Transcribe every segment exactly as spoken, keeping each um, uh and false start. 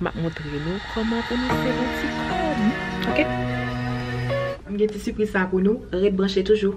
M ap montre nou kòman pou nou sèvi yon ti kòb. Oke? M gen ti sipriz sa pou nou. Ret branche toujou.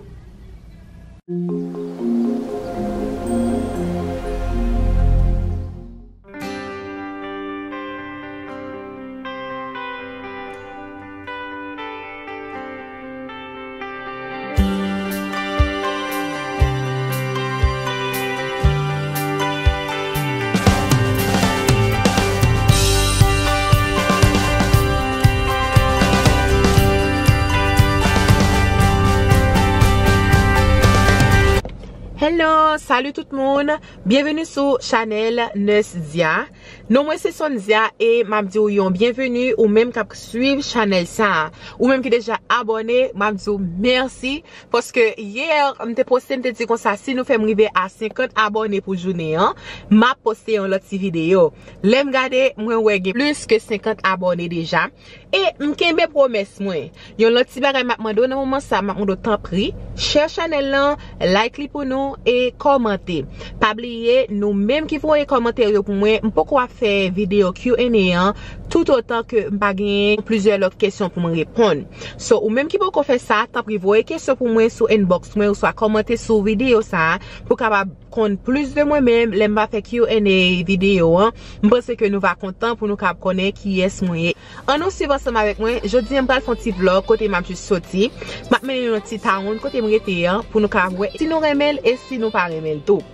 Hello, salut tout moun. Byenveni sou chanèl Nurse Dia. Non mwen se Sonzia e m ap di w yon byenveni ou menm k ap swiv chanèl sa a. Ou menm ki deja abòne, m ap di w mèsi. Paske yè, m te poste, m te di konsa, si nou fè m rive a senkant abòne pou jounen an, m ap poste yon lòt ti videyo. Lè m gade, mwen wè gen plis ke senkant abòne deja. E m kenbe pwomès mwen. Yon lòt ti bagay m ap mande w nan moman sa, m ap mande w tanpri, share chanèl lan, like li pou nou e kòmante. Pa bliye, nou menm ki voye kòmantè yo pou mwen, m poko ap fè videyo Q and A an, toutotan ke m pa genyen plizyè lòt kesyon pou mwen reponn. So, ou menm ki poko fè sa, tanpri voye kesyon pou mwen sou inbox mwen oswa kòmante sou videyo sa a pou w kapab konn plis de mwen menm lè m va fè Q and A videyo an. M panse ke nou va kontan pou nou kapab konnen kiyès mwen ye. Ann nou swiv ansanm avèk mwen. Jodi a m pral fè yon ti vlog kote m ap jis soti. M ap mennen nou nan ti town kote m rete an pou nou kapab wè si nou renmen l e si nou pa renmen l tou.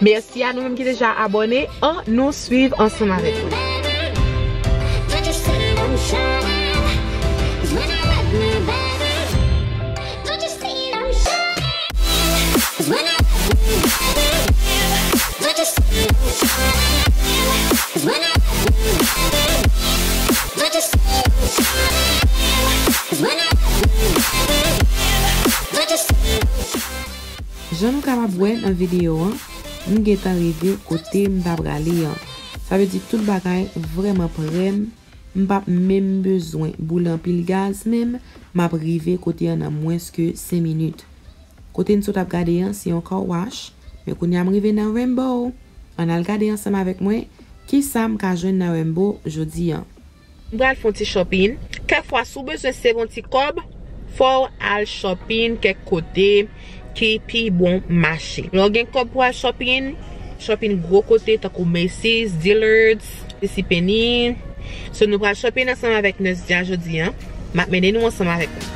Mèsi a nou menm ki deja abòne. Ann nou swiv ansanm avèk mwen. Jan nou kapab wè nan videyo an, m gentan rive kote m ta prale an. Sa vle di tout bagay vrèman prè, m, m p ap menm bezwen boule anpil gaz menm, m ap rive kote an nan mwens ke senk minit. Kote n sot ap gade an, se yon car wash, men kounye a m rive nan Rainbow. Ann al gade ansanm avèk mwen, kisa m ka jwenn nan Rainbow jodi an. M pral fè yon ti shopping. Kèk fwa, si w bezwen save yon ti kòb, fò w al shopping kèk kote ki pi bon mache. Lè w gen kòb pou al shopping, shopping gwo kote tankou Macy's, Dillard's, JCPenney. So, nou pral shopping ansanm avèk Nurse Dia jodi an. M ap mennen nou ansanm avèk mwen.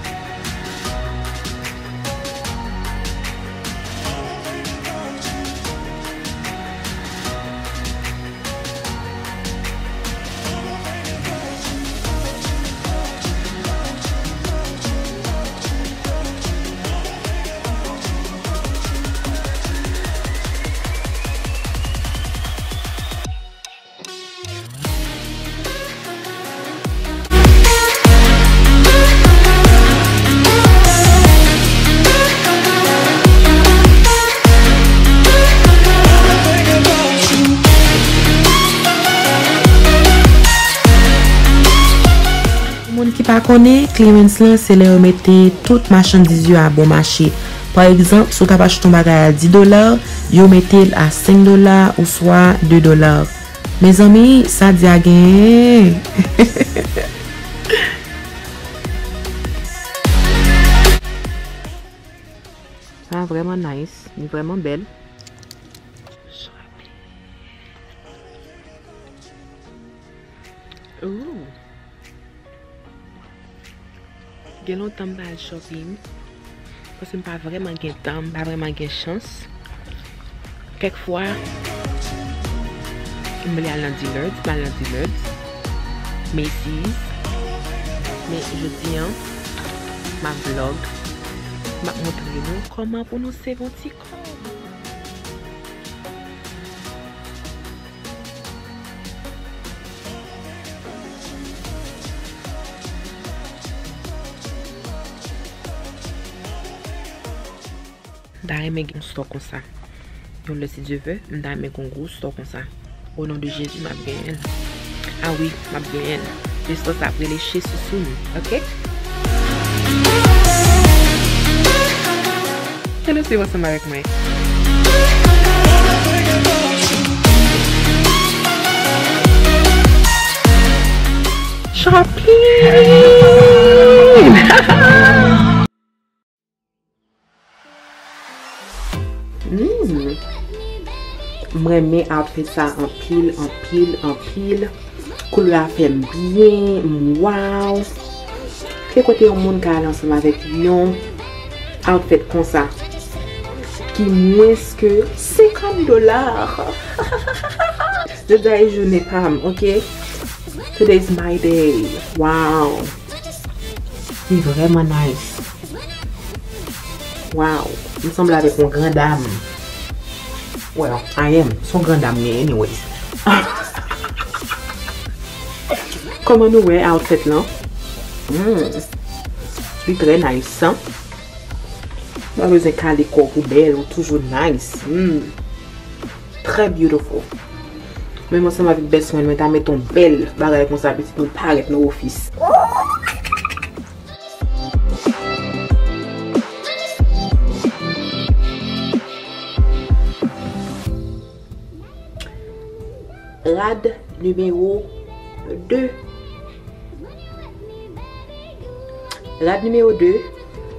Pou moun ki pa konnen, clearance lan se lè yo mete tout machandiz yo a bon mache. Pa egzanp, si w t ap achte yon bagay a dis dola, yo mete l a senk dola oswa de dola. Mezanmi, sa Dia genyen. Sa vrèman nice, li vrèman bèl. Ooh. Gen lontan m pa al shopping, paske m pa vrèman gen tan, m pa vrèman gen chans. Kèk fwa, m vle al nan Dillard's, m al nan Dillard's, Macy's. Men jodi an, m ap vlog, m ap montre nou kòman pou nou save yon ti kòb. M ta renmen gen yon store konsa. Yon lè, si Dye vle, m ta renmen gen yon gwo store konsa. O non de Jezi, m ap genyen l. A wi, m ap genyen l. Restò sa ap rele Chez Sousoun, oke? Ann nou swiv ansanm avèk mwen. Hmm. M renmen outfit sa anpil, anpil, anpil. Koulè a fè m byen, m wow. Ki kote yon moun ka al ansanm avèk yon outfit konsa ki mwens ke senkant dola? Jodi a e jounen pa m, ok? Today is my day. Wow. Li vrèman nice. Wow. M sanble avèk yon gran dam. Well, I am. Se yon gran dam, men anyways. Kòman nou wè outfit lan? Hmm. Li trè nice, hein? Ou pa bezwen kale kò w pou bèl, ou toujou nice. Hmm. Trè beautiful. Menm ansanm avèk best friend mwen, ta met yon bèl bagay konsa, pitit mwen parèt nan ofis. Rad nimewo de. Rad nimewo de,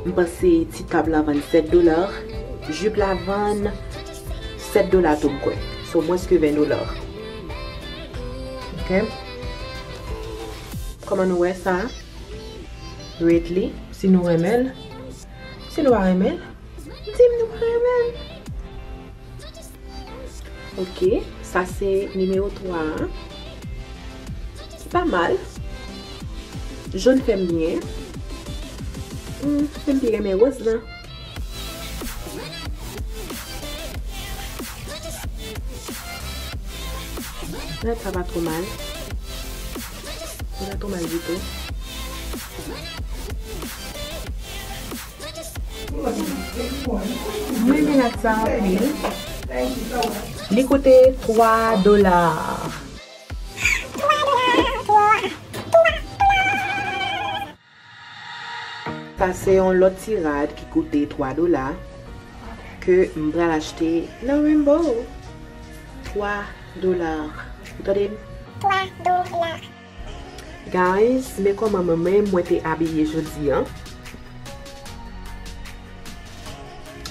m panse ti kab la vann sèt dola, jip la vann sèt dola tou, m kwè. So, mwens ke ven dola. Ok? Kòman nou wè sa? Rate li, si nou renmen l. Si nou pa renmen l, di m nou pa renmen l. Ok, sa se nimewo twa a. Li pa mal. Jòn fè m byen. Hmm, men m pi renmen woz lan. Rad sa pa twò mal. Li pa twò mal ditou. Mwen renmen rad sa anpil. Li koute twa dola. Sa se yon lòt ti rad ki koute twa dola ke m pral achte nan Rainbow. Twa dola. Ou tande m? Twa dola. Guys, men kòman mwen menm mwen te abiye jodi a.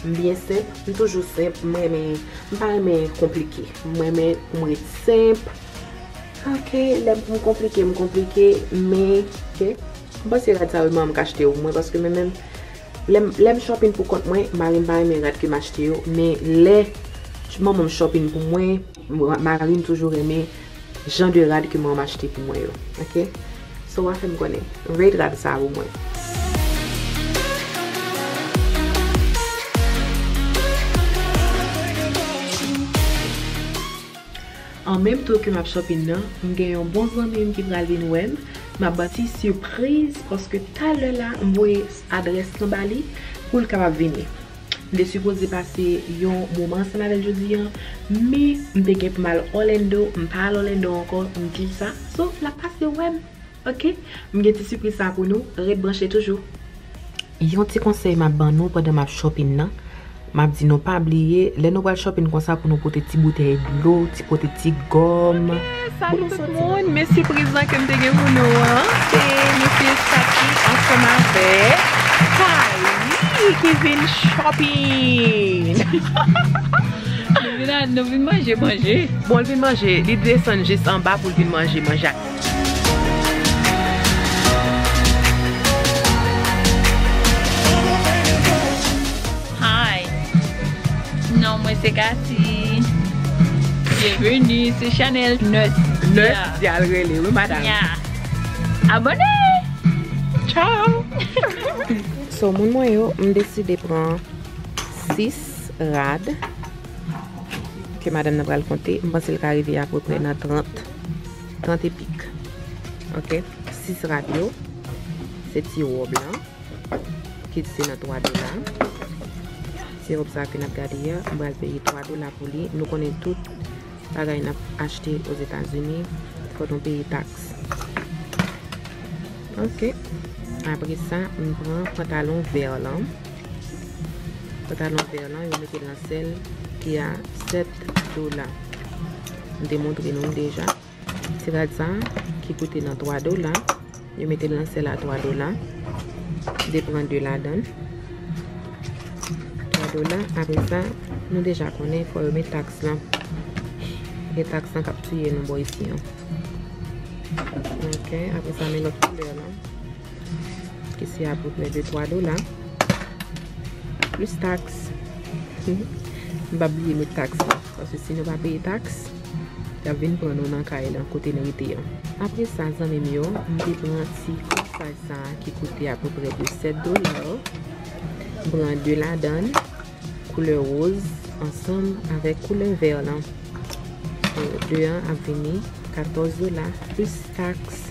M byen senp, m toujou senp, m renmen, m pa renmen konplike. M renmen pou m ret senp. Ok, lè m pou m konplike, m konplike, men, ok. M panse rad sa yo manman m ka achte yo pou mwen, paske mwen menm, lè m, lè m shopping pou kont mwen, mari m pa renmen rad ke m achte yo, men lè manman m shopping pou mwen, mari m toujou renmen jan de rad ke manman m achte pou mwen yo. Ok? So, w a fè m konnen. Rate rad sa pou mwen. An menm tan ke m ap shopping nan, m gen yon bon zanmi m ki pral vin wè m. M ap ba ti sipriz paske talè la, m voye adrès lan ba li pou l kapab vini. M te sipoze pase yon moman ansanm avè l jodi a, men m te gen pou m al Orlando, m pa al Orlando ankò, m di l sa. So, l ap pase wè m. Ok? M gen ti sipriz sa pou nou, ret branche toujou. Yon ti konsèy m ap ban nou pandan m ap shopping nan, m ap di nou pa bliye, lè nou pral shopping konsa pou nou pote ti boutèy dlo, ti pote ti gòm. Salut tout moun, men sipriz lan ke m te gen pou nou an, se mesye Chucky ansanm avèk Kylie ki vin shopping. Nou vin a, nou vin manje, manje. Bon, l vin manje, li desann jis anba pou l vin manje, manje. Hi. Non, mwen se Cathy. Byenveni sou chanèl Nurse Dia. Nurse Dia l rele, wi, madanm. Nya. Abòne! Ciao! So, moun mwen yo, m deside pran sis rad ke madanm nan pral konte. M panse l ka rive apeprè nan trant, trant epik. Ok? Sis rad yo, se ti wòb lan. Ki se nan twa dola. Se wòb sa ke n ap gade a, m pral peye twa dola pou li. Nou konnen tout bagay n ap achte Ozetazini, fòk nou peye taks. Ok. Apre sa, m pran pantalon vè lan. Pantalon vè lan, yo mete l nan sèl ki a sèt dola. M te montre nou l deja. Ti rad sa ki koute nan twa dola. Yo mete l nan sèl a twa dola. M te pran de ladan l. Twa dola. Apre sa, nou deja konnen fò yo met taks lan. Gen taks lan k ap tiye nou bò isi an. Ok, apre sa, men lòt koulè lan. Ki se apeprè de twa dola. Plis taks. M pa bliye met taks lan. Paske si nou pa peye taks, y ap vin pran nou nan kay lan kote n rete an. Apre sa, zanmi m yo, m te pran ti kòsaj sa a ki koute apeprè de sèt dola. M pran de ladan l, koulè woz, ansanm avèk koulè vè lan. Euh, de an ap vini katòz dola plis taks.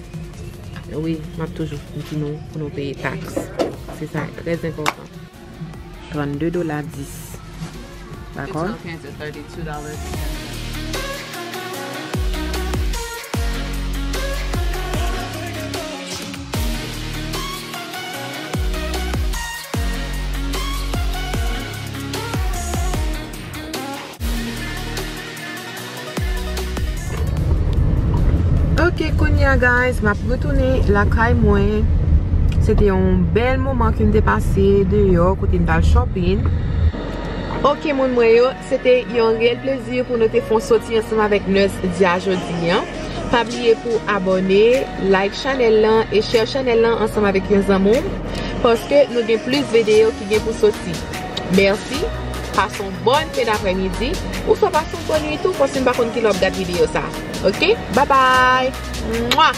Wi, m ap toujou di nou pou nou peye taks. Se sa, trè enpòtan. Trannde dola dis. Dakò? It's okay, it's a thirty-two dollars. Ok, kounye a, guys, m ap retounen lakay mwen. Se te yon bèl moman ke m te pase deyò, kote m t al shopping. Ok, moun mwen yo, se te yon reyèl plezi pou nou te fè yon soti ansanm avèk Nurse Dia jodi an. Pa bliye pou abòne, like chanèl lan e share chanèl lan ansanm avèk yon zanmi w, paske nou gen plis videyo ki gen pou soti. Mèsi, pase yon bòn fen daprèmidi, oswa pase yon bòn nwit tou, paske m pa konn kilè w ap gad videyo sa. Ok? Babay! Mwa!